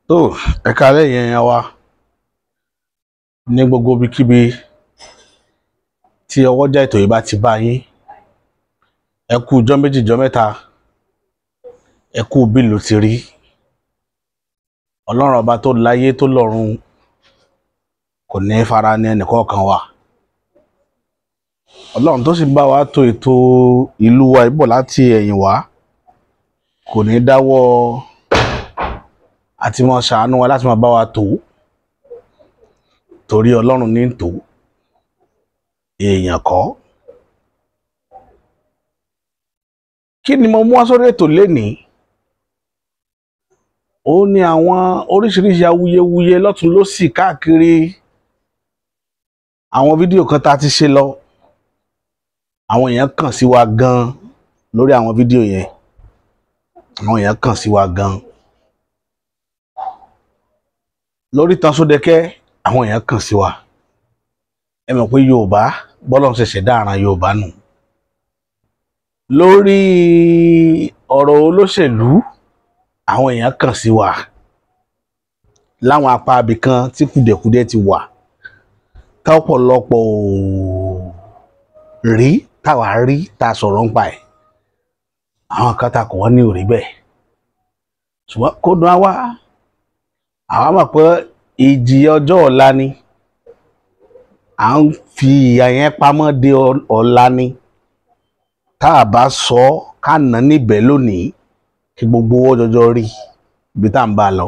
Tó ẹ káalẹ́ yẹn wa ní gbogbo ibikíbi tí ọwọ́jà ètò yìí bá ti bá yín. Ẹ kú ọjọ́ méjì, ọjọ́ mẹ́ta, ẹ kú bí ìlú ti rí. Ọlọ́run ọba tó láyé tó lọ́run kò ní fara ní ẹnìkọ̀ọ̀kan wa. Ọlọ́run tó sì bá wa tó ètò ìlú wa ìbọ̀ láti ẹ̀yìn wá kò ní dáwọ́ àti máa ṣàánú wa láti máa bá wa tó, torí Ọlọ́run ní tó, èèyàn kọ́. Kí ni mo mú wá sórí ètò lénìí? Ó ní àwọn oríṣiríṣi awuyewuye lọ́tún lósì káàkiri àwọn fídíò kan tá a ti ṣe lọ. Àwọn èèyàn kàn sí wa gan lórí àwọn fídíò yẹn. Àwọn èèyàn kàn sí wa gan lórí Ìtàn Sódẹkẹ́. Àwọn èèyàn kàn sí wa. Ẹ mọ̀ pé Yorùbá bọ́lọ̀ ń ṣẹ̀ṣẹ̀ dá àràn Yorùbá nù. Lórí ọ̀rọ̀ olóṣèlú, àwọn èèyàn kàn sí wa láwọn apá abìkan tí kùdẹ̀kùdẹ̀ ti wà, tọ́pọ̀lọpọ̀ ò rí táwa rí tá a sọ̀rọ̀ ń pa ẹ̀. Àwọn kan ta kò wọ́n ní òrí bẹ́ẹ̀, ṣùgbọ́n kó dùn á wá. Àwa mọ̀ pé ìjì ọjọ́ ọ̀la ni à ń fi ìyà yẹn pamọ́ de ọ̀la ni. Tá a bá sọ ká nà níbẹ̀ lónìí kí gbogbo owó jọjọ rí ibi tá à ń bá a lọ.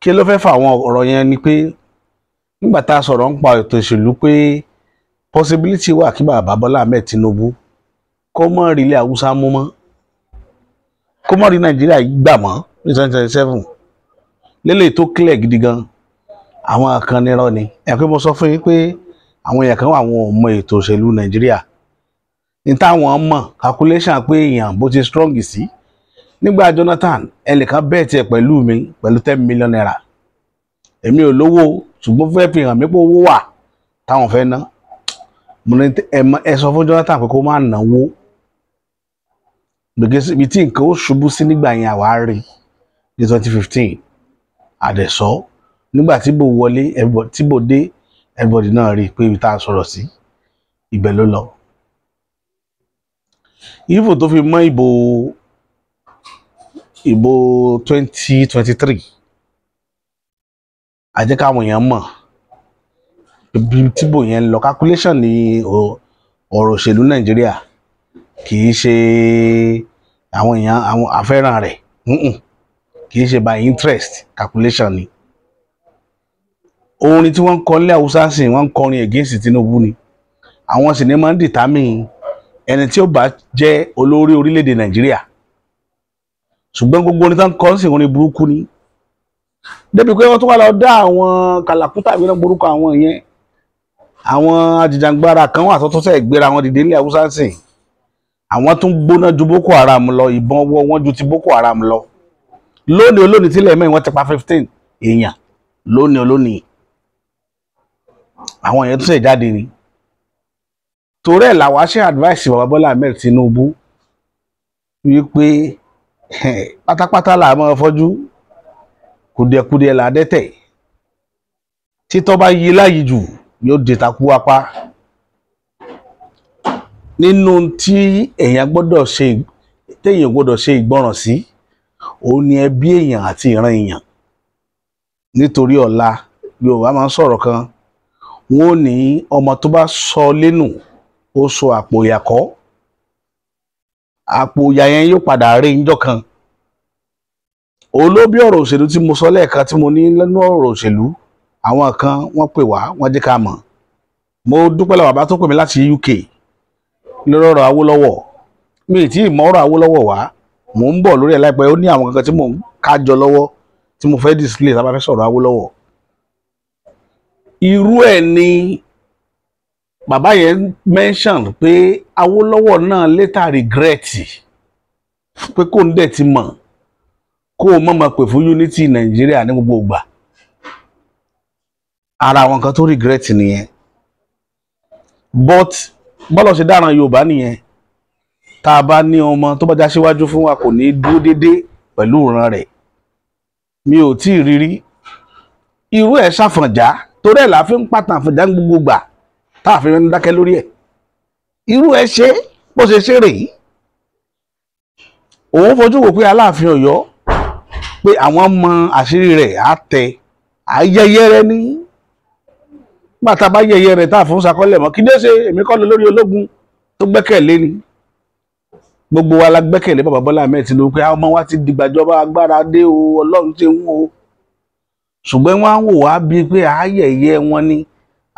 Kí ló fẹ́ fà àwọn ọ̀rọ̀ yẹn ni pé nígbà tá a sọ̀rọ̀ ń pa ètò ìṣèlú pé possibility wà kí bàbá Bọ́lá Ahmed Tinubu kó mọ́ rí ilẹ̀ Haúsá mú mọ́, kó mọ́ rí Nàìjíríà gbà mọ́ ní 2027 lélẹ̀ tó clear gidi gan. Àwọn kan nírọ́ ni. Ẹ pé mo sọ fún yín pé àwọn èèyàn kan wà, àwọn ò mọ ètò òṣèlú Nàìjíríà. Ní táwọn mọ̀ calculation pé èèyàn bó ti strong sí nígbà Jonathan, ẹnìkan bẹ́ẹ̀ tiẹ̀ pẹ̀lú mi pẹ̀lú 10 million naira. Èmi ò lówó, ṣùgbọ́n fẹ́ fi hàn mí pé owó wà táwọn fẹ́ ná. Mo ní ẹ sọ fún Jonathan pé kó má náwó, because ibi tí nǹkan ó ṣubú sí nígbà yẹn àwa rí ní 2015. Àdẹ̀sọ́ nígbà tí bò wọlé, tí bò dé, everybody náà rí i pé ibi tá a sọ̀rọ̀ sí ibẹ̀ ló lọ. Ifo tó fi mọ́ ìbò 2023, a jẹ́ káwọn èèyàn mọ̀ ibi tí bò yẹn ń lọ. Calculation ní ọ̀rọ̀ òṣèlú Nàìjíríà, kì í ṣe àwọn èèyàn àwọn àfẹ́ràn rẹ̀, kì í ṣe by interest, calculation ni. Orin tí wọ́n ń kọ nílẹ̀ Haúsá sì wọ́n ń kọrin against Tinubu ni. Àwọn sì ní máa ń determine ẹni tí ó bá jẹ́ olórí orílẹ̀-èdè Nàìjíríà. Ṣùgbọ́n gbogbo orin tó ń kọ sí orin burúkú ni, débi pé wọ́n tún wá lọ dá àwọn kàlàkùtà mìíràn borúkọ àwọn yẹn. Àwọn ajìjàngbara kan wà tó tún sẹ̀ gbéra wọn dìde nílẹ̀ Haúsá sìn. Àwọn tún gbóná ju Boko Haram lọ, ìbọn ọwọ́ wọn ju ti Boko Haram lọ. Lónìí olónìí tílẹ̀ mẹ́rin, wọ́n ti pa 15 èèyàn lónìí olónìí. Àwọn èèyàn tún sẹ̀ jáde ni. Torí ẹ̀ làwa ṣe advice bàbá Bọ́lá Ahmed Tinubu wípé pátápátá là máa fọ́jú, kùdìẹ̀kudìẹ̀ là dẹ́tẹ̀, títọ́ bá yí láyìí jù yóò di takú apá. Nínú tí èèyàn gbọ́dọ̀ ṣe, téèyàn gbọ́dọ̀ ṣe ìgbọràn sí, òun ni ẹbí èèyàn àti ìran èèyàn, nítorí ọ̀la. Yorùbá máa ń sọ̀rọ̀ kan, wọn ò ní ọmọ tó bá sọ lẹ́nu ó sọ àpò ìyàkọ́, àpò ìyà yẹn yóò padà rí níjọ́ kan. Olóbi ọ̀rọ̀ òṣèlú tí mo sọ lẹ́ẹ̀kan tí mo ní lẹ́nu ọ̀rọ̀ òṣèlú, àwọn kan wọ́n pè wá, wọ́n jẹ́ ká mọ̀. Mo dúpẹ́ lọ́wọ́ bàbá tó pè mí láti UK lórí ọ̀rọ̀ Awólọ́wọ̀. Mi ì tí ì mọ ọ̀rọ̀ Awólọ́wọ̀ wá, mò ń bọ̀ lórí ẹ̀ láìpẹ́. Ó ní àwọn kankan tí mò ń kájọ lọ́wọ́ tí mo fẹ́ display tá a bá fẹ́ sọ̀rọ̀ Awólọ́wọ̀. Irú ẹ̀ ni bàbá yẹn mention pé Awólọ́wọ̀ náà later regret pé kò ń dẹ̀ ti mọ̀ kó o mọ̀ mọ̀ pé fún unity Nàìjíríà ní gbogbo ìgbà. Ara àwọn kan tó regret nìyẹn. But bọ́lọ̀ ṣe dáràn Yorùbá nìyẹn, tá a bá ní ọmọ tó bá já síwájú fún wa, kò ní dúró déédéé pẹ̀lú ìran rẹ̀. Mi ò tí ì rírí irú ẹ̀. Ṣàfọ̀njá torí ẹ̀ la fi ń pàtàn Àfọ̀njá gbogbo gbà tá a fi ń dákẹ́ lórí ẹ̀. Irú ẹ̀ ṣe bó ṣe ṣe rèé. Òun fojú wò pé Aláàfin Ọ̀yọ́, pé àwọn mọ àṣírí rẹ̀, á tẹ ayẹyẹ rẹ ní bàtà bá yẹyẹ rẹ tá a fún sakọlẹ mọ. Kí ló ṣe? Èmi kọ́ lọ lórí ológun tó gbẹ́kẹ̀lé ni. Gbogbo wa la gbẹ́kẹ̀lé bàbá Bọ́lá Ahmed Tinubu pé àwọn ọmọ wa ti dìgbàjọba, agbára dé o, Ọlọ́run ṣe ń wo. Ṣùgbọ́n wọ́n á wò wá bíi pé ayẹyẹ wọn ni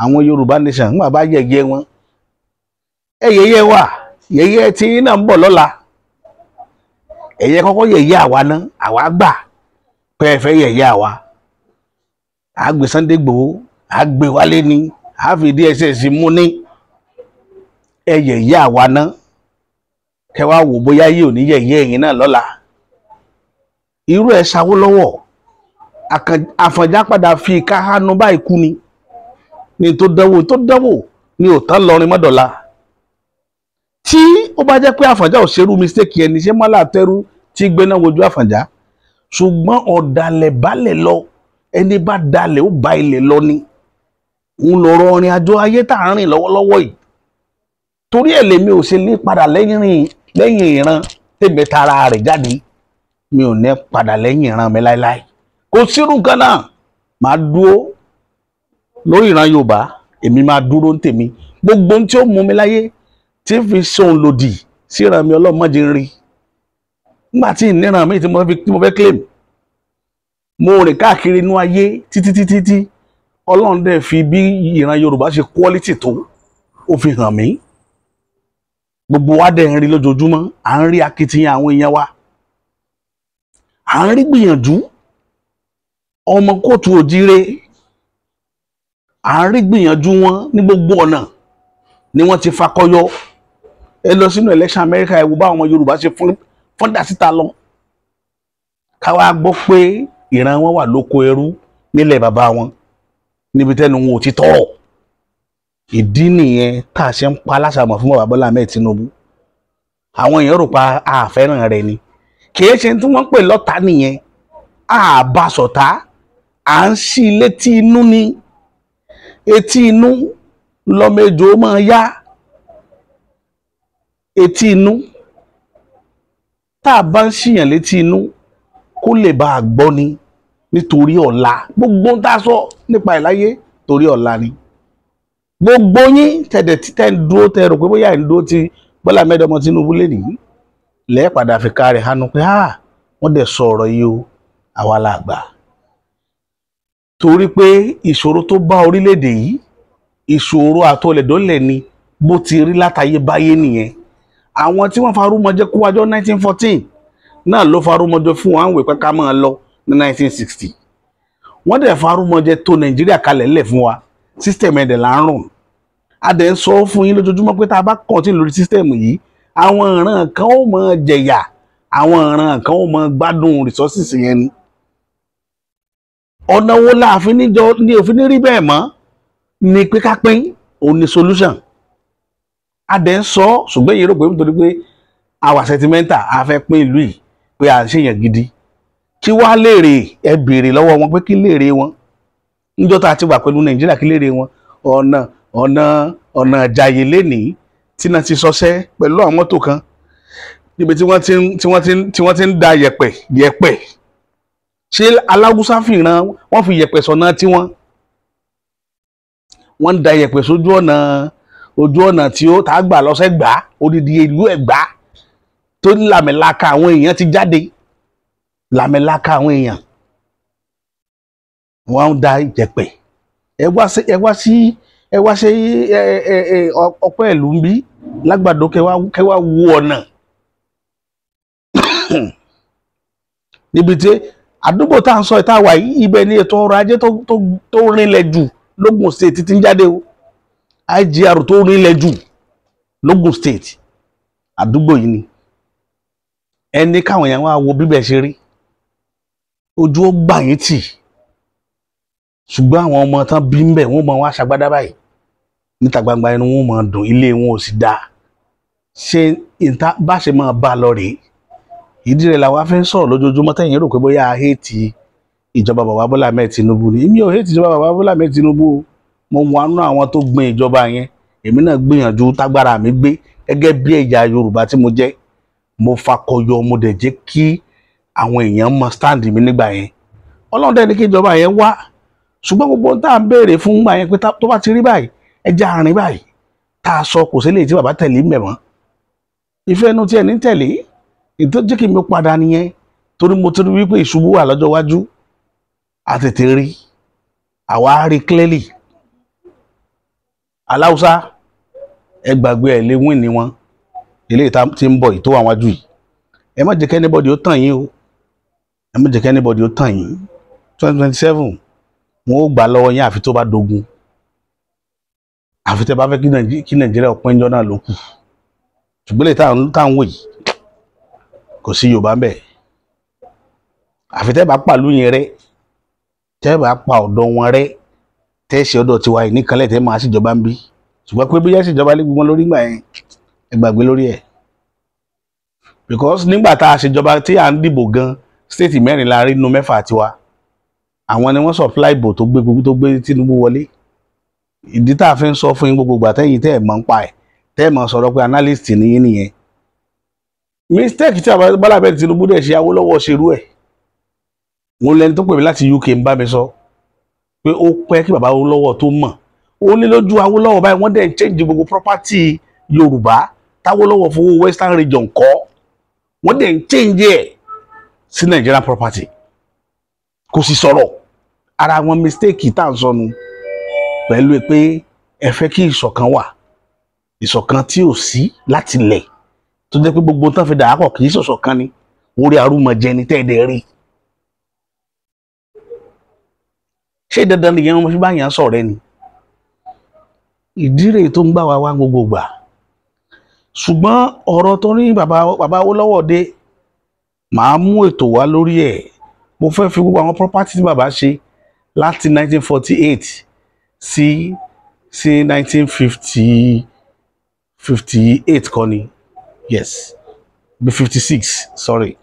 àwọn Yorùbá nation. Nígbà bá yẹyẹ wọn, ẹ yẹyẹ wà, yẹyẹ tí náà ń bọ̀ lọ́la. Ẹ̀yẹ kọ́kọ́ yẹ̀yẹ́ àwa ná, àwa gbà pé ẹ fẹ́ yẹ̀yẹ́ àwa. Àgbè Sunday Igboho, àgbè wálé ni, àfi DSS mú ní. Ẹ yẹ̀yẹ́ àwa ná, kẹ wá wò bóyá yìí ò ní yẹ̀yẹ́ ẹ̀yin náà lọ́la. Irú ẹ̀ Ṣawólọ́wọ̀. Àfọ̀njá padà fi ìka hánu báyìí kú ni ní tó dánwò tó dánwò ní òtán lọrin mọ́dọ̀la. Tí ó bá jẹ́ pé Àfọ̀njá ò ṣerú mistake yẹn ní, ṣé mọ́lá tẹ́rú tí gbéná wojú Àfọ̀njá? Ṣùgbọ́n ọ̀dàlẹ̀ balẹ̀ lọ, ẹni bá dalẹ̀ ó ba ilẹ̀ lọ ni. Ń lọ̀rọ̀ ọrin àjọ ayé tá à ń rìn lọ́wọ́lọ́wọ́ yìí. Torí ẹ̀ lèmi ò ṣe ní padà lẹ́yìn lẹ́yìn ìran tèmi tara rẹ̀ jáde. Mi ò ní padà lẹ́yìn ìran mi láéláé. Kò sírú nǹkan náà, máa dúró lórí ìran Yorùbá. Èmi máa dúró ń tèmi. Gbogbo ohun tí ó mú mi láyé tí ń fi ṣohun lòdì sí ìran mi, ọlọ́mọdé ń rí nígbà tí ìníran mi tí mo fẹ́ claim. Mo rìn káàkiri inú ayé títí títí tí Ọlọ́run dẹ̀ fi bí ìran Yorùbá ṣe quality tó, ó fi hàn mí. Gbogbo wa dẹ̀ ń rí lójoojúmọ́. À ń rí akitiyan àwọn èèyàn wa, à ń rí gbìyànjú ọmọ kóòtù òjíire, à ń rí gbìyànjú wọn ní gbogbo ọ̀nà ni wọ́n ti fakọyọ. Ẹ lọ sínú election America, ẹ wo báwọn ọmọ Yorùbá ṣe fọ́ndà síta lọ. Káwá gbọ́ pé ìran wọn wà lóko ẹrú nílẹ̀ bàbá wọn, níbi tẹ́nu wọn ò ti tọrọ. Ìdí nìyẹn tá a ṣe ń pa aláṣàmọ̀ fún bàbá Bọ́lá Ahmed Tinubu. Àwọn èèyàn rò pa àfẹ́ràn rẹ̀ ni. Kì í ṣe tí wọ́n ń pè lọ́ta nìyẹn. Àbá sọ̀tá, à ń ṣí létí inú ni. Etí inú lọ́mọ ejò máa yá. Etí inú tá a bá ń ṣìyàn létí inú, kó lè bá a gbọ́ ni, nítorí ọ̀la. Gbogbo ń tá a sọ nípa ìláyé, torí ọ̀la ni. Gbogbo yín tẹ̀dẹ̀ tẹ́ ń dúró, tẹ́ rò pé bóyá ẹ̀ ń dúró ti Bọ́lá Ahmed ọmọ Tinubu lé nìyí, lẹ́ẹ̀padà fi ká rẹ̀ hánu pé ah, wọ́n dẹ̀ sọ ọ̀rọ̀ yìí o, àwa la gbà. Torí pé ìṣòro tó bá orílẹ̀-èdè yìí, ìṣòro àtọlẹ̀dọ́lẹ̀ ni. Bó ti rí látayé báyé nìyẹn. Àwọn tí wọ́n farúmọjẹ kó wájọ́ 1914 náà ló farúmọjẹ fún wọn àwọn ìpẹ́ ká máa lọ ní 1960. Wọ́n dẹ̀ farúmọjẹ tó Nàìjíríà kalẹ̀ lẹ̀ fún wa. System ẹ̀dẹ̀ là ń rùn. A dẹ̀ ń sọ fún yín lójoojúmọ́ pé tá a bá continue lórí system yìí, àwọn ìran kan ó máa jẹ̀yà, àwọn ìran kan ó máa gbádùn resources yẹn ni. Ọ̀nà wo láàfin níjọ ní òfin ní rí bẹ́ẹ̀ mọ́ ni pé ká pín, òun ni solution. A dẹ̀ ń sọ, ṣùgbọ́n èyí rò pé nítorí pé àwa sentimental, a fẹ́ pín ìlú yìí, pé à ń ṣèyàn gidi. Kí wá léèrè? Ẹ béèrè lọ́wọ́ wọn pé kí léèrè wọn níjọ́ tá a ti wà pẹ̀lú Nàìjíríà? Kí léèrè wọn? Ọ̀nà Ìjàyè lénìí tí náà ti sọsẹ́ pẹ̀lú àwọn mọ́tò kan níbi tí wọ́n ti ń da yẹ̀pẹ̀ yẹ̀pẹ̀. Ṣé alágúsá fìran wọ́n fi yẹ̀pẹ̀ sọ̀nà tí wọ́n ń da yẹ̀pẹ̀ sójú ọ̀nà, ojú ọ̀nà tí ó tá a gbà lọ́sẹ̀ gbà, odidi ìlú Ẹ̀gbá tó ní làmìlaka, àwọn èèyàn ti jáde, làmìlaka àwọn èèyàn, wọ́n ń da yẹ̀pẹ̀. Ẹ wá sí ẹ ẹ ẹ ọpẹ́ ìlú ń bí lágbàdo, kẹ wá wo ọ̀nà níbi tí àdúgbò tá à ń sọ ìta wà yìí. Ibẹ̀ ni ètò ọrọ̀ ajé tó rinlẹ̀ jù lógùn State ti ń jáde o. IGR tó rinlẹ̀ jù lógùn State, àdúgbò yìí ni. Ẹni káwọn èèyàn wá wo bíbẹ̀ ṣe rí, ojú ó gbà yín tì. Ṣùgbọ́n àwọn ọmọ tán bí ń bẹ̀, wọ́n mọ wọn aṣàgbádá báyìí níta gbangba, inú wọn máa dùn, ilé wọn ò sì dáa. Ṣé ìta bá ṣe máa bá a lọ rèé? Ìdí rẹ̀ làwa fi ń sọ̀rọ̀ lójoojúmọ́. Tẹ̀yìn rò pé bóyá a hate ìjọba bàbá Bọ́lá Ahmed Tinubu ni. Èmi ò hate ìjọba bàbá Bọ́lá Ahmed Tinubu o. Mo wà nínú àwọn tó gbin ìjọba yẹn. Èmi náà gbìyànjú tágbára mi gbé gẹ́gẹ́ bí ẹ̀yà Yorùbá tí mo jẹ́. Mo fakọyọ, mo dẹ̀ jẹ́ kí àwọn èèyàn mọ stand mi nígbà yẹn. Ọlọ́run dẹ̀ ní kí ìjọba yẹn wá. Ṣùgbọ́n gbogbo ohun tá à ń béèrè fún gbà yẹn pé tó bá ti rí báyìí, ẹ jẹ́ àárín báyìí, tá a sọ kò sí lè tí bàbá tẹ̀lé ń bẹ̀ mọ́. Ìfẹ́ inú tí ẹ̀ ní tẹ̀lé, ètò jẹ́ kí mi padà nìyẹn, torí mo ti rí wípé ìṣubú wà lọ́jọ́ iwájú. A tètè rí, àwa rí clearly. Aláùsá, ẹ gbàgbé ẹ lé wíìn ní wọn. Eléyìí tí ń bọ̀ yìí tó wà wájú yìí, ẹ má jẹ́ kí anybody ó tàn yín o. Ẹ má jẹ́ kí anybody ó tàn yín. 2027, wọn ó gbà lọ́wọ́ yín àfi tó bá dogun, àfi tẹ́ bá fẹ́ kí Nàìjíríà ó pín jọ náà ló kù. Ṣùgbọ́n lè tá à ń wò yìí, kò sí Yorùbá ń bẹ̀. Àfi tẹ́ bá pàlú yẹn rẹ́, tẹ́ bá pa ọ̀dọ̀ wọn rẹ́, tẹ́ ṣe ọ̀dọ̀ tiwa yìí nìkanlẹ̀, tẹ́ máa ṣèjọba ń bí. Ṣùgbọ́n pé bóyá ṣèjọba lé gbogbo lórí ìgbà yẹn, ẹ gbàgbé lórí ẹ̀. Because nígbà tá a ṣèjọba tí à ń dìbò gan, state 4 la rí nínú 6 tiwa. Àwọn ni wọ́n supply ìbò tó gbé gbogbo tó gbé Tinubu wọlé. Ìdí tá a fi ń sọ fún yín gbogbo ìgbà tẹ́yìn tẹ́ ẹ̀ mọ̀ ń pa ẹ̀, tẹ́ ẹ̀ mọ̀ sọ̀rọ̀ pé analyst ni yín nìyẹn. Mistake tí Bọ́lá Ahmed Tinubu dẹ̀ ṣe, Awólọ́wọ̀ ṣerú ẹ̀. Mo lẹni tó pè mí láti UK ń bá mi sọ pé ó pẹ́ kí bàbá Awólọ́wọ̀ tó mọ̀. Ó ní lójú Awólọ́wọ̀ báyìí, wọ́n dẹ̀ ń change gbogbo property Yorùbá táwólọ́wọ̀ fowó Western Region kọ́, wọ́n dẹ̀ ń change ẹ̀ sí Nigerian property. Kò sì sọ̀rọ̀. Ara wọn mistake tá à ń sọnù pẹ̀lú pé ẹ fẹ́ kí ìṣọ̀kan wà, ìṣọ̀kan tí ò sí láti lẹ̀, tó jẹ́ pé gbogbo tán fi dàápọ̀ kì í ṣọ̀ṣọ̀kan ni, orí arúmọjẹ ni tẹ́ẹ̀dẹ̀ rí. Ṣé dandan nìyẹn wọn fi bá yàn sọ̀rẹ́ ni? Ìdí rèé tó ń gbà wá wá gbogbo gbà. Ṣùgbọ́n ọ̀rọ̀ tó ní bàbá Awólọ́wọ̀ dé, màá mú ètò wá lórí ẹ̀. Mo fẹ́ fi gbogbo àwọn property tí bàbá ṣe láti 1948 sí 1958 kọ́ ni, yes, bí 56, sorry.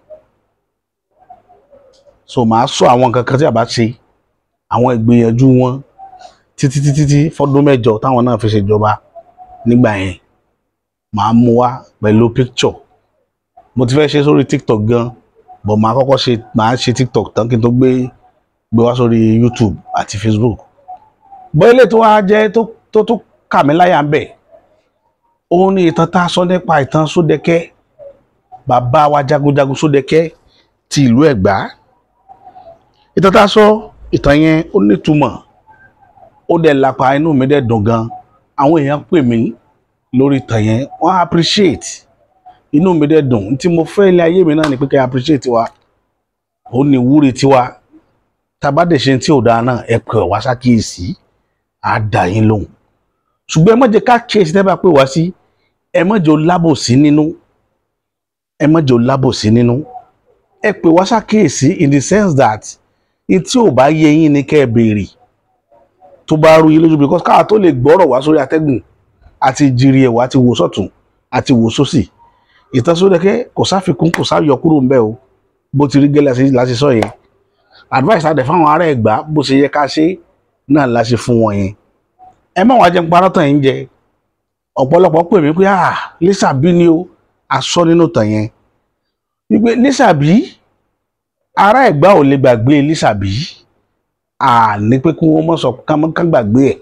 So màá sọ àwọn nǹkan kan tí bàbá ṣe, àwọn ìgbìyànjú wọn títí títí tí fọ́dún 8 táwọn náà fi ṣèjọba nígbà yẹn. Màá mú wá pẹ̀lú picture. Mo ti fẹ́ ṣe sórí TikTok gan, but màá kọ́kọ́ ṣe, màá ṣe TikTok tán kí n tó gbé wá sórí YouTube àti Facebook. Bọ́ ilé tó wá jẹ́ tó tó kà mí láyà ń bẹ̀, òun ni ìtàn tá a sọ nípa ìtàn Sódẹkẹ́, bàbá wa jagunjagun Sódẹkẹ́ ti ìlú Ẹ̀gbá. Ìtàn tá a sọ, ìtàn yẹn ó nítumọ̀, ó dẹ̀ lápá, inú mi dẹ̀ dùn gan. Àwọn èèyàn pè mí lórí ìtàn yẹn, wọ́n appreciate, inú mi dẹ̀ dùn. Tí mo fẹ́ ilé ayé mi náà ni pé kẹ́ appreciate wa, ó ní ìwúrí tiwa. Tá a bá dẹ̀ ṣe tí ò dáa náà, ẹ pè wá ṣàkíyèsí, á dà yín lóhùn. Ṣùgbọ́n ẹ má jẹ́ ká kíyèsí tẹ́ bá pè wá sí, ẹ má jẹ́ ó lábòsí nínú, ẹ má jẹ́ ó lábòsí nínú. Ẹ pè wá ṣàkíyèsí in the sense that tí ò bá yé yín ni kẹ́ ẹ béèrè, tó bá rú yín lójú, because káà tó lè gbọ́rọ̀ wá sórí atẹ́gùn àti jírí ẹ̀wà àti wò sọ́tún àti wò sósì. Ìtàn Sódẹkẹ́ kò sáfikún, kò sáyọkúrò ń bẹ̀ o. Bó ti rí gẹ́lẹ́ láti sọ yẹn. Advice adẹ̀ fáwọn ará Ẹ̀gbá bó ṣe yẹ ká ṣe náà la ṣe fún wọn yẹn. Ẹ má wàá jẹun parọ́ tàn yín jẹ. Ọ̀pọ̀lọpọ̀ pè mí pé ah, Lísàbí ni o, aṣọ nínú tàn yẹn. Wípé Lísàbí, ará Ẹ̀gbá ò lè gbàgbé Lísàbí. À ní pé kí wọ́n mọ̀ sọ kán gbàgbé ẹ̀.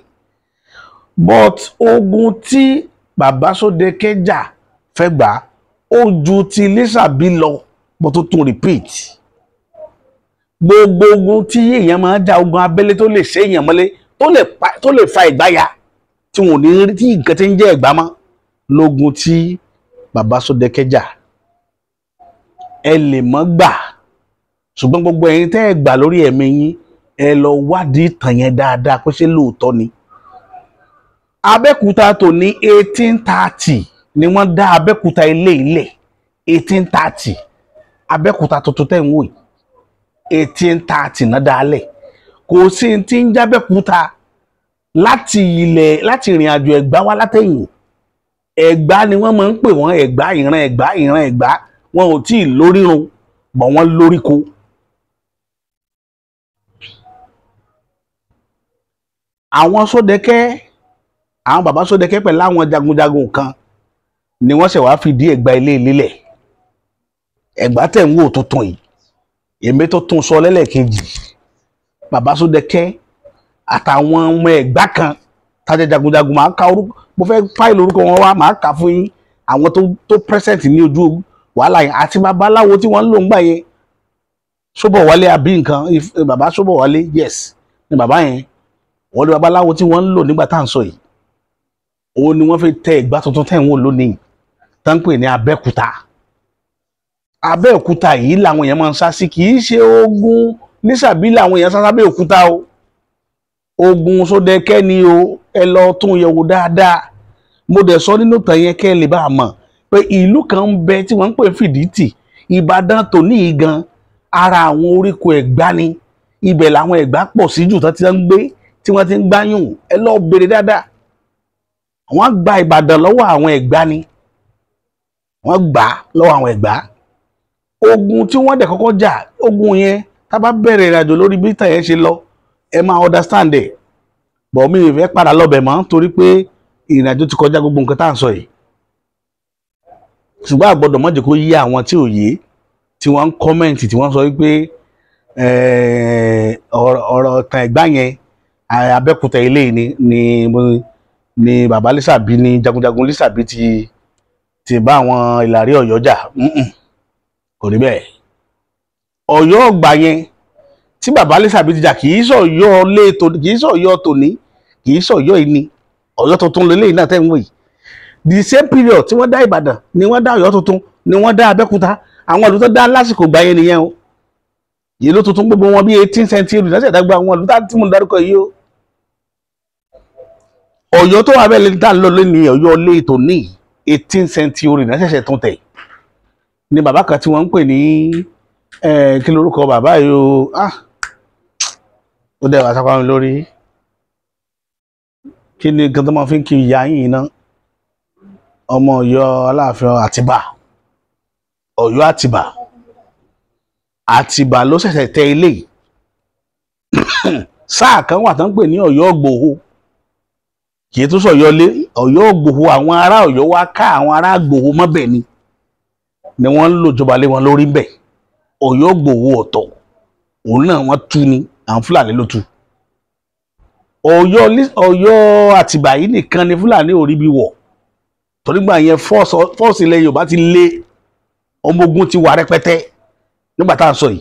But ogun tí bàbá Sódẹkẹ́ jà fẹ́ gbà ó ju ti Lísàbí lọ, bó tó tún repeat. Gbogbo ogun tí èèyàn máa ń jà, ogun abẹ́lé tó lè ṣe èèyàn mọ́lé, tó lè fa ìgbáya tí wọn ò ní rí tí nǹkan tí ń jẹ́ Ẹ̀gbá mọ́, lógun tí bàbá Sódẹkẹ́ jà. Ẹ lè mọ́ gbà, ṣùgbọ́n gbogbo ẹ̀yin tẹ́ ẹ gbà lórí ẹ̀mí yín, ẹ lọ wádìí ìtàn yẹn dáadáa pé ṣé lóòótọ́ ni. Abẹ́òkúta tó ní 1830 ni wọ́n dá Abẹ́òkúta ilé ilẹ̀, 1830. Abẹ́òkúta tuntun tẹ́ ń wò yìí, 1830 náà dálẹ̀. Kò sí ti ń jábẹ́òkúta láti ilẹ̀, láti ìrìn àjò Ẹ̀gbá wá látẹ̀yìn. Ẹ̀gbá ni wọ́n máa ń pè wọ́n, Ẹ̀gbá, ìran Ẹ̀gbá, ìran Ẹ̀gbá. Wọn ò tí ì lórírun, bọ̀ wọ́n lóríko. Àwọn Sódẹkẹ́, àwọn bàbá Sódẹkẹ́ pẹ̀lú àwọn jagunjagun kan ni wọ́n ṣẹ̀ wá fìdí Ẹ̀gbá ilé lílẹ̀. Ẹ̀gbá tẹ̀ ń wò tuntun yìí, èmi tó tún sọ lẹ́lẹ́kejì, bàbá Sódẹkẹ́ àtàwọn ọmọ Ẹ̀gbá kan tájẹ jagunjagun, máa ka orúkọ, mo fẹ́ fáìlì orúkọ wọn wá, máa kà fún yín, àwọn tó present ní ojú wàhálà yẹn, àti babaláwo tí wọ́n ń lò ń gbà yẹn, Ṣóbọ̀wálé àbí nǹkan, bàbá Ṣóbọ̀wálé, yes, ni bàbá yẹn. Wọ́n ní babaláwo tí wọ́n ń lò nígbà tá à ń sọ yìí, òun ni wọ́n fi tẹ Ẹ̀gbá tuntun tẹ̀ ń wò lónìí, tá ń pè ní Abẹ́òkúta. Abẹ́òkúta yìí làwọn èèyàn máa ń sá sí. Kì í ṣe ogun nísàbí làwọn èèyàn sá sábẹ́òkúta o, ogun Sódẹkẹ́ ni o. Ẹ lọ tún yẹ̀wò dáadáa. Mo dẹ̀ sọ nínú tàn yẹn kẹ́ ẹ lè bá a mọ̀ pé ìlú kan ń bẹ tí wọ́n ń pè Fìdítì. Ìbàdàn tòní yìí gan, ara àwọn oríko Ẹ̀gbá ni. Ibẹ̀ làwọn Ẹ̀gbá pọ̀ sí jù tán ti ń gbé, tí wọ́n ti ń gbáyùn. Ẹ lọ béèrè dáadáa. Wọ́n gba Ìbàdàn lọ́wọ́ àwọn Ẹ̀gbá ni, wọ́n gbà á lọ́wọ́ àwọn Ẹ̀gbá. Ogun tí wọ́n dẹ̀ kọ́kọ́ jà, ogun yẹn, tá bá bẹ̀rẹ̀ ìrìnàjò lórí bí tàn yẹn ṣe lọ, ẹ máa understand ẹ̀ bọ̀. Mi ì fẹ́ padà lọ́bẹ̀ mọ́ torí pé ìrìnàjò ti kọjá gbogbo nǹkan tá à ń sọ yìí, ṣùgbọ́n àgbọ́dọ̀ má jẹ́ kó yé àwọn tí ò yé, tí wọ́n ń comment, tí wọ́n sọ wípé ọ̀rọ̀ tàn Ẹ̀gbá yẹn, Abẹ́òkúta ilé ni bàbá Lísàbí ni jagunjagun Lísàbí ti bá àwọn Ìlàrí Ọ̀yọ́ jà. Kò rí bẹ́ẹ̀. Ọ̀yọ́ ọgbà yẹn tí bàbá Lísàbí ti jà, kì í sọ̀yọ́ lé tòní, kì í sọ̀yọ́ tòní, kì í sọ̀yọ́ yìí ni. Ọ̀yọ́ tuntun lélẹ́yìn náà tẹ́ ń wò yìí, the same period tí wọ́n dá Ìbàdàn ni wọ́n dá Ọ̀yọ́ tuntun, ni wọ́n dá Abẹ́òkúta. Àwọn ìlú tó dá lásìkò gbà yẹn nìyẹn o. Ìlú tuntun gbogbo wọn bí 18th century lọ́sẹ̀ dàgbà àwọn ìlú tí mo dárúkọ yìí o. Ọ̀yọ́ tó wà bẹ́ẹ̀ lẹ́ni tá à ń lọ lónìí, Ọ̀yọ́ lé tòní, 18th century lọ́sẹ̀ṣẹ̀ tún tẹ̀ ni. Bàbá kan tí wọ́n ń pè ní, kí lorúkọ bàbá yìí o? Ah, ó dẹ̀ wá sápá mi lórí. Kí ni nǹkan tó máa fi ń kí ìyá yìí ná? Ọmọ Ọ̀yọ́ Aláàfin Àtìbà, Ọ̀yọ́ Àtìbà. Àtìbà ló ṣẹ̀ṣẹ̀ tẹ ilé yìí. Sáà kan wà tó ń pè ní Ọ̀yọ́ Ìgbòho, kì í tún sọ Ọ̀yọ́ lé, Ọ̀yọ́ Ìgbòho. Àwọn ará Ọ̀yọ́ wá ká àwọn ará Ìgbòho mọ́bẹ̀ ni wọ́n ń lò jọba lé wọn lórí ńbẹ̀. Ọ̀yọ́ Ìgbòho ọ̀tọ̀, òun náà wọ́n tú ni, àwọn Fúlàní ló tú. Ọ̀yọ́ Àtìbà yìí nìkan ni Fúlàní ò rí bí wọ̀, torí gbà yẹn force ilẹ̀ Yorùbá ti lé, ọmọ ogun ti wà rẹpẹtẹ nígbà tá à ń sọ yìí.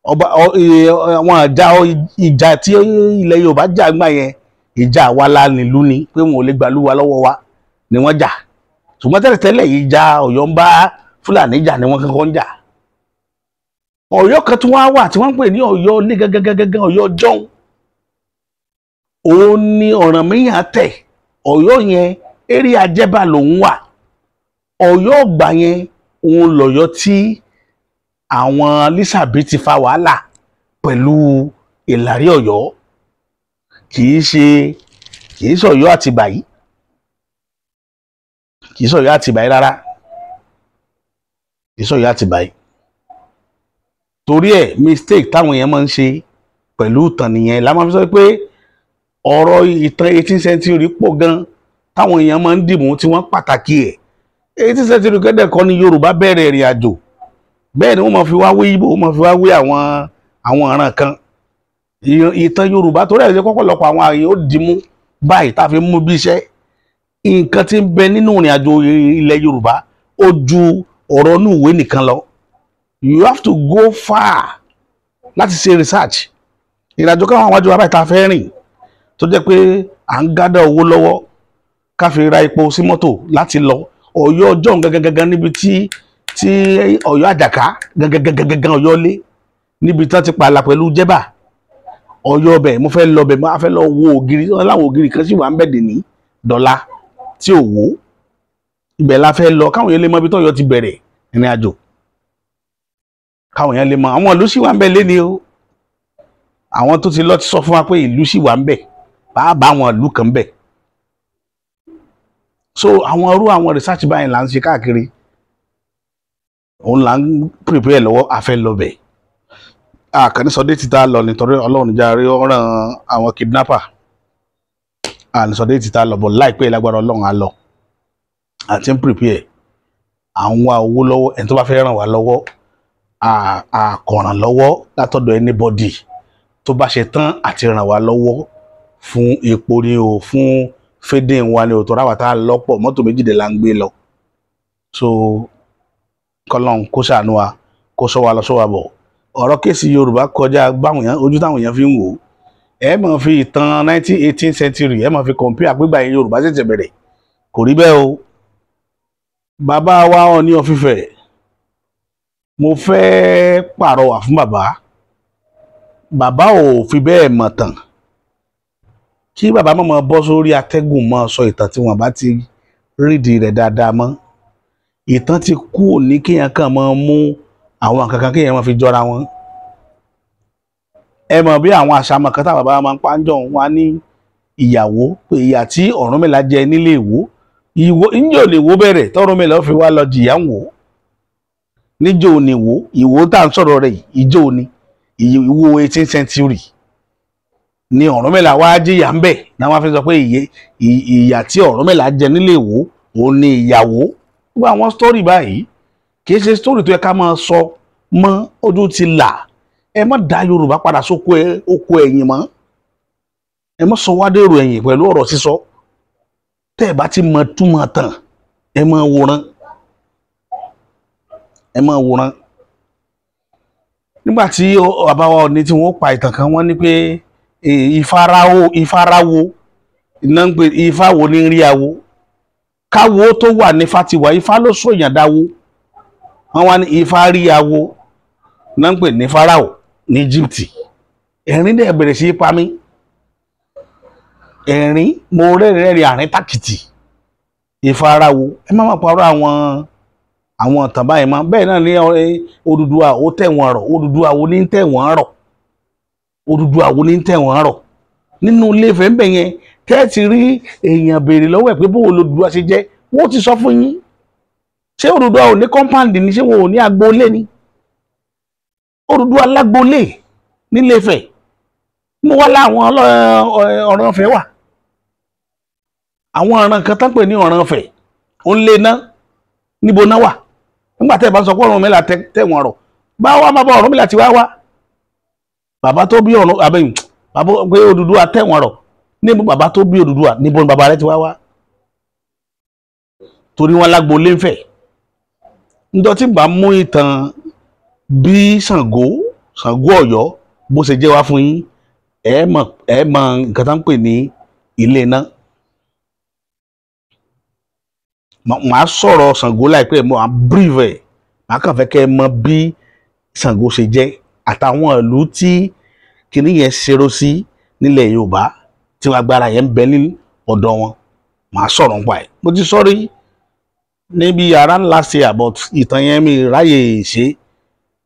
Ọba àwọn ìjà tí ilẹ̀ Yorùbá jà gbà yẹn, ìjà wa la nílùú ni pé wọn ò lè gbàlú wa lọ́wọ́ wa ni wọ́n jà. Ṣùgbọ́n tẹ́lẹ̀tẹ́lẹ̀, ìjà Ọ̀yọ́ ń bá Fúlàní jà ni wọ́n kọ́kọ́ ń jà. Ọ̀yọ́ kan tí wọ́n á wà tí wọ́n ń pè ní Ọ̀yọ́ ní gangan, Ọ̀yọ́ jọ́hún, òun ni Ọ̀rànmíyàn tẹ̀. Ọ̀yọ́ yẹn, eré Ajẹ́bà lòún wà. Ọ̀yọ́ ọ̀gbà yẹn, òun lọ̀yọ́ tí àwọn Lísàbí ti fa wàhálà pẹ̀lú Ìlàrí Ọ̀yọ́. Kì í ṣe, kì í ṣọ̀yọ́ Àtìbà yìí, kì í ṣọ̀yọ́ Àtìbà yìí rárá, kì í ṣọ̀yọ́ Àtìbà yìí. Torí ẹ̀, mistake táwọn èèyàn máa ń ṣe pẹ̀lú ìtàn nìyẹn la máa fi sọ pé ọ̀rọ̀ ìtàn 18th century pọ̀ gan táwọn èèyàn máa ń dìmú tí wọ́n pàtàkì ẹ̀. 18th century kẹ́dẹ̀ kọ́ ni Yorùbá bẹ̀rẹ̀ ìrìn àjò. Bẹ́ẹ̀ ni wọ́n máa fi wá wé Ìgbò, wọ́n máa fi wá wé àwọn ọ̀ràn kan. Ìtàn Yorùbá, torí ẹ̀ ṣe kọ́kọ́lọpọ̀ àwọn àyè ó dìmú báyìí tá a fi mú bí iṣẹ́. Nǹkan tí ń bẹ nínú ìrìn àjò ilẹ̀ Yorùbá, ó ju ọ̀rọ̀ inú ìwé nìkan lọ. You have to go far láti ṣe research. Ìrìn àjò káwọn àwájú wa báyìí tá a fẹ́ rìn, tó jẹ́ pé à ń gádà owó lọ́wọ́ ká fi ra epo sí mọ́tò láti lọ Ọ̀yọ́ ọjọ́ gangan gangan, níbi tí Ọ̀yọ́ Àjàká gangan gangan gangan, Ọ̀yọ́ lé níbi tí wọ́n ti pààlà pẹ̀lú Jẹ́bà, Ọ̀yọ́ ọbẹ̀. Mo fẹ́ lọ bẹ̀, mo fẹ́ lọ wo ògiri wọn, láwọn ògiri kan sì wà ń bẹ̀ dè ní dọ́là tí ò wó. Ibẹ̀ la fẹ́ lọ káwọn yẹn lè mọ ibi tó Ọ̀yọ́ ti bẹ̀rẹ̀ ìrìn àjò, káwọn yẹn lè mọ àwọn ìlú sì wà ń bẹ̀ lé ní o. Àwọn tó ti lọ ti sọ fún wa pé ìlú sì wà ń bẹ̀, bàbá àwọn ìlú kan bẹ̀. So àwọn irú àwọn research báyìí là ń ṣe káàkiri, òun là ń prepare lọ́wọ́, a fẹ́ lọ bẹ̀. Àkànní sọ déètì tá a lọ nítorí Ọlọ́run níjà rí ọ̀ràn àwọn kidnapper. Àní sọ déètì tá a lọ bọ̀ láìpẹ́ lágbára Ọlọ́run á lọ. Àti ń prepare, à ń wá owó lọ́wọ́ ẹni tó bá fẹ́ ràn wá lọ́wọ́, àkọ̀ràn lọ́wọ́ látọ̀dọ̀ anybody tó bá ṣe tán àti ràn wá lọ́wọ́ fún epo ni o, fún fédè wa ni o, tó ráwà tá a lọ́pọ̀ mọ́tò méjìdínlá ń gbé lọ. So kọ́lọ́n kó ṣàánú wa, kó sọ wa lọ sọ wa bọ̀. Ọ̀rọ̀ case Yorùbá kọjá báwọn èèyàn ojú táwọn èèyàn fi ń wò ó. Ẹ máa fi ìtàn 19 18 century, ẹ máa fi compare àpégbà yẹn Yorùbá ṣẹ̀ṣẹ̀ bẹ̀rẹ̀. Kò rí bẹ́ẹ̀ o. Bàbá wa Ọọ̀ni of Ifẹ̀, mo fẹ́ pàrọwà fún bàbá. Bàbá ò fi bẹ́ẹ̀ mọ̀ tàn kí bàbá má máa bọ́ sórí atẹ́gùn máa sọ ìtàn tí wọ́n bá ti rídìí rẹ̀ dáadáa mọ́. Ìtàn ti kú òní kéèyàn kàn máa mú àwọn kankan kéèyàn máa fi jọra wọn. Ẹ mọ̀ bí àwọn àṣàmọ̀ kan táwọn bàbá máa ń pa ń jọ wọn ní ìyàwó pé ìyà tí Ọ̀rúnmìlà jẹ nílé Ìwó, Ìwó níjọ́ lè wó bẹ̀rẹ̀ tọ́rúnmìlà ó fi wá lọ jìyà ń wò níjọ́ òní Ìwó. Ìwó tá à ń sọ̀rọ̀ rẹ̀ yìí, ìjọ́ òní Ìwó 18th century ni Ọ̀rúnmìlà wá jìyà ń bẹ̀ náà. Wọ́n fi sọ pé ìyà tí Ọ̀rúnmìlà jẹ nílé Ìwó òun ni ìyàwó. Gbogbo àwọn story báyìí kì í ṣe story tó yẹ ká máa sọ mọ́. Ojú ti là. Ẹ má dá Yorùbá padà sóko oko ẹ̀yìn mọ́. Ẹ má sọ wá dèrò ẹ̀yìn pẹ̀lú ọ̀rọ̀ sísọ. Tẹ́ ẹ bá ti mọ túmọ̀ tán, ẹ má wòran, ẹ má wòran. Nígbà tí bàbá wa Ọọ̀ni tí wọ́n pa ìtàn kan, wọ́n ní pé ìfaráwo, ìfaráwo iná ń pè ifá wo ní rí awo káwo tó wà ní fatiwa. Ifá ló sòyàn dáwó. Wọ́n wá ní ifá rí awo náà ń pè ní Fáráò ní Egypt. Ẹ̀rín dẹ̀ bẹ̀rẹ̀ sí í pa mí. Ẹ̀rín mo rẹ́rìn rẹ́rìn àrín tàkìtì. Ìfarawò, ẹ má má parọ́ àwọn ìtàn báyìí mọ́. Bẹ́ẹ̀ náà ní Odùduwà ó tẹ̀wọ̀n rọ̀. Odùduwà wo ní tẹ̀wọ̀n rọ̀? Odùduwà wo ní tẹ̀wọ̀n rọ̀ nínú Ilé Ifẹ̀ ń bẹ̀ yẹn? Tẹ́ẹ̀tì rí èèyàn béèrè lọ́wọ́ ẹ̀ pé bó Odùduwà ṣe jẹ́, wọ́n ti sọ fún yín. Ṣé Odùduwà ò ní compound ni? Ṣé wọn ò ní agboolé ni? Odùduwà lágboolé nílé Ifẹ̀. Mo wá láwọn ọ̀ràn Ifẹ̀ wà, àwọn ọ̀ràn kan tán pè ní ọ̀ràn Ifẹ̀, ó ń lé ná níbo náà wà nígbà tẹ́ ẹ bá sọ pé Ọ̀rúnmìlà tẹ̀wọ̀n rọ̀ bá wá bàbá Ọ̀rúnmìlà ti wá wá bàbá tó bí ọ̀run àbẹ̀yìn bàbá pé Odùduwà tẹ̀wọ̀n rọ̀ níbo? Bàbá tó bí Odùduwà, níbo ni bàbá rẹ̀ ti wá wá? Torí wọn lágboolé ń fẹ̀. Níjọ́ tí bá mú ìtàn bí Ṣàngó Ọ̀yọ́ bó ṣe jẹ́ wá fún yín, ẹ mọ̀ nǹkan tá ń pè ní ilé iná. Màá sọ̀rọ̀ Ṣàngó láìpẹ́. Mo à brief ẹ̀, màá kàn fẹ́ kẹ́ ẹ mọ̀ bí Ṣàngó ṣe jẹ́ àtàwọn ìlú tí kinní yẹn ṣeré sí nílẹ̀ Yorùbá tí agbára yẹn ń bẹ ní ọ̀dọ̀ wọn. Màá sọ̀rọ̀ nípa ẹ̀. Mo ti sọ́rí níbi around last year, but ìtàn yẹn mi ráyè ṣe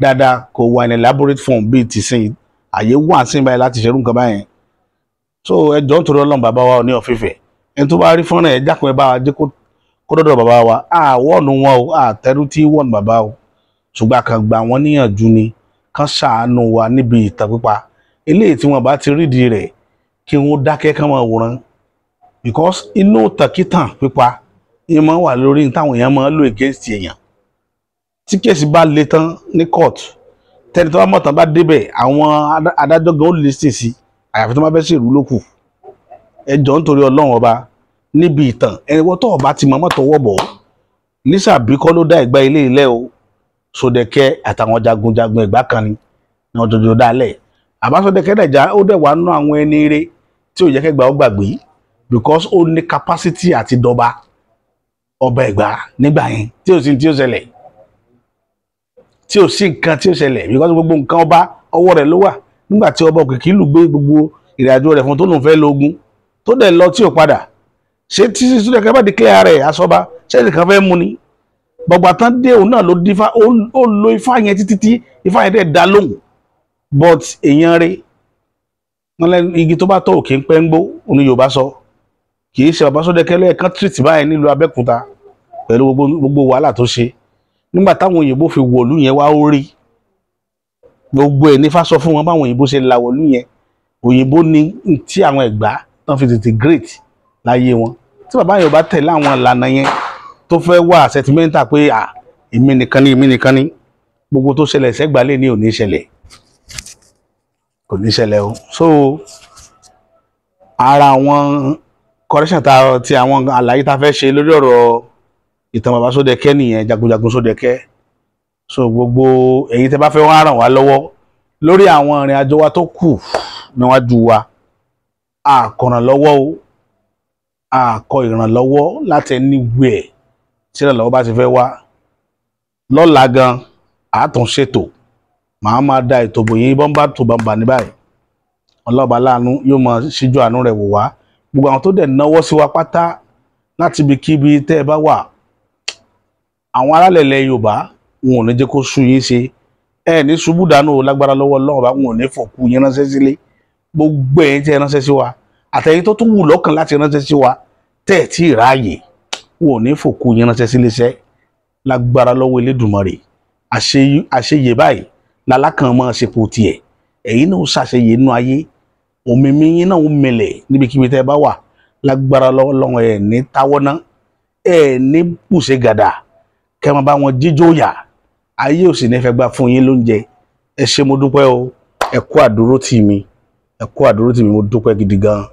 dáadáa, kò wà ní elaborate form bíi tìsín. Àyè wà sí báyìí láti ṣerú nǹkan báyẹn. So ẹ jọ̀ọ́, nítorí Ọlọ́run, bàbá wa Ọọ̀ni of Ifẹ̀, ẹni tó bá rí fọ́nrán ẹ̀, jákun, ẹ bá wa jẹ́ kó dọ́dọ̀ bàbá wa. Àwọ̀nù wọn o, àtẹrú tí wọ̀nù bàbá o, ṣùgbọ́n a kàn gbà wọ́n níyànjú ni kán ṣàánú wa níbi ìtàn pípa eléyìí tí wọ́n bá ti rídìí rẹ̀, kí wọ́n dákẹ́, kán máa wòran, because inú tàkìtàn pípa yìí máa wà lórí táwọn èèyàn máa ń lò against èèyàn. Tí case bá le tán ní court, tẹni tó bá mọ̀ tán bá débẹ̀, àwọn adájọ́ gan ó lè sìn sí, àyàfi tó bá fẹ́ ṣèrú lókù. Ẹ jọ̀ọ́, nítorí Ọlọ́run Ọba, níbi ìtàn ẹni tó ọba ti mọ̀ mọ́tò wọ̀ bọ̀. Lísàbí kọ́ ló dá Ẹ̀gbá ilé ilẹ̀ o. Sódẹ̀kẹ́ àtàwọn jagunjagun Ẹ̀gbá kan ni wọ́n jọjọ dálẹ̀. Àbá Sódẹ̀kẹ́ dẹ̀já ó dẹ̀ wá nú àwọn ẹni eré tí ò yẹ kẹ́gbà ó gbàgbé, because ó ní capacity àti dọba ọba Ẹ̀gbá nígbà yẹn tí ò sí tí ó ṣẹlẹ̀, tí ò sí nǹkan tí ó ṣẹlẹ̀, because gbogbo nǹkan ọba ọwọ́ rẹ̀ ló wà nígbà tí ọba òkìkí lù gbé gbogbo ìrìnàjò rẹ̀ fún tó lòun fẹ́ lo ogun tó dẹ̀ lọ tí ò padà. Ṣé tí Sódẹ̀kẹ́ bá declare rẹ̀ asọba, ṣé ẹnìkan fẹ́ mú ni? Bọ̀gbà tán dé, òun náà ló dífá, ó lo ifá yẹn títí tí ifá yẹn dẹ̀ dá lóhùn. But èèyàn rẹ̀ wọn lẹ́nu igi tó bá tọ́ òkè ń pẹ́ ń gbó òun ni Yorùbá sọ. Kì í ṣe bàbá Sódẹ̀kẹ́ lẹ́ẹ̀kan treat báyìí nílùú Abẹ́òkúta pẹ̀lú gbogbo wàhálà tó ṣe nígbà táwọn òyìnbó fi wọ̀lú yẹn wá. Ó rí Gbogbo ẹ̀ nífà sọ fún wọn báwọn òyìnbó ṣe làwọ̀lú yẹn. Òyìnbó ní tí àwọn Ẹ̀gbá tán fi tètè great láyé wọn. Tí bàbá yẹn ò bá tẹ̀lé àwọn ìlànà yẹn tó fẹ́ wà sentimental pé à èmi nìkan ni, èmi nìkan ni, gbogbo tó ṣẹlẹ̀ sẹ́gbàá lè ní ò ní ṣẹlẹ̀, kò ní ṣẹlẹ̀ o. So ara àwọn correction ta ti àwọn àlàyé ta fẹ́ ṣe lórí ọ̀rọ̀ ìtàn bàbá Sódẹkẹ́ nìyẹn, jagunjagun Sódẹkẹ́. So gbogbo èyí tẹ́ bá fẹ́ wá ràn wá lọ́wọ́ lórí àwọn ìrìn àjò wa tó kù níwájú wa, a kọ ìrànlọ́wọ́ o, a kọ ìrànlọ́wọ́ láti anywhere tí ìrànlọ́wọ́ bá ti fẹ́ wá. Lọ́la gan a tún ṣètò, màá máa da ètò bòyìn bọ́ńbà tó bàǹbà ní báyìí. Ọlọ́ba láàánú yóò máa ṣíjú àánú rẹ̀ wò wá. Gbogbo àwọn tó dẹ̀ náwó sí wa pátá láti ibikíbi tẹ́ ẹ bá wà, àwọn alálẹ̀lẹ̀ Yorùbá wọn ò ní jẹ́ kó sú yín ṣe, ẹ ní ṣubú dànù lágbára lọ́wọ́ Ọlọ́run bá wọn ò ní fọ̀kú yín ránṣẹ́ sílé. Gbogbo ẹ̀yin tí ẹ ránṣẹ́ sí wa àtẹ̀yin tó tún wù lọ́kàn láti ránṣẹ́ sí wa tẹ́ ẹ̀ tí ì ráàyè, wọn ò ní fòkú yín ránṣẹ́ sílé iṣẹ́ lágbára lọ́wọ́ Elédùmarè. Àṣeyè báyìí lalákàn máa ṣepò tiẹ̀, ẹ̀yin náà ó ṣàṣeyè nínú ayé, òmìnir yín náà ó mẹlẹ̀ níbikíbi tẹ́ ẹ bá wà lágbára lọ́wọ́ Ọlọ́run. Ẹ̀ ní táwọ́ ná, ẹ̀ ní bùṣe gàdà kẹ́ máa bá wọn jíjó yà, ayé ò sì ní fẹ́ gbà fún yín lóúnjẹ. Ẹ ṣé, mo dúpẹ́ o, ẹ kú àdúró tì mí, ẹ kú àdúró tì mí, mo dúpẹ́ gidi gan.